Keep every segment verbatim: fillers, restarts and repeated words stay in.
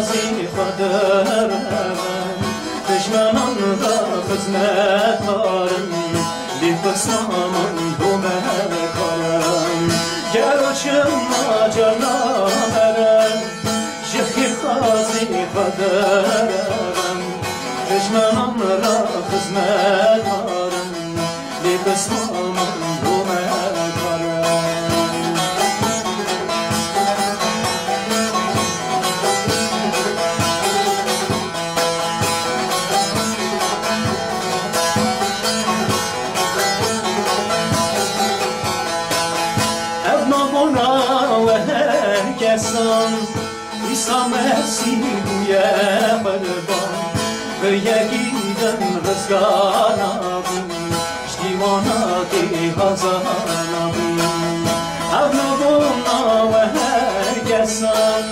Xwedê dijmenan re xizmet karin, lê qisma min domekar in. Gelo çima cana mere, ji xêrxwazî Xwedê re dijmenan re xizmet karin. Lê qisma min domekar e. Ev navona we her kesan, Îsa Mesîh bûye qurban, bi yekî din rizgara bû, piştî wana tê hazana bû. Ev navona we her kesan,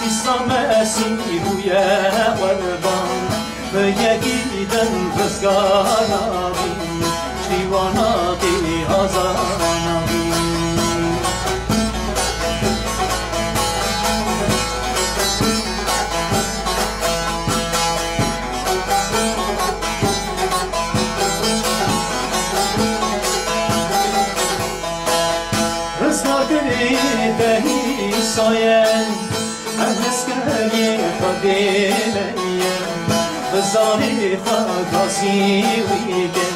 Îsa Mesîh bûye qurban, bi yekî din rizgara bû, piştî wana tê hazana bû. Rizgarkirî te Îsa ye, ev hezkeriyê Xwedê me ye. Bi zarê xwe gazî wî ke,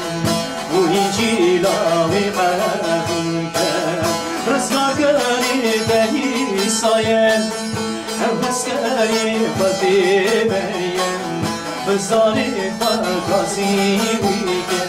û Încîla wî qebûl ke. Rizgarkirî te Îsa ye, ev hezkeriyê Xwedê me ye. Bi zarê xwe gazî wî ke,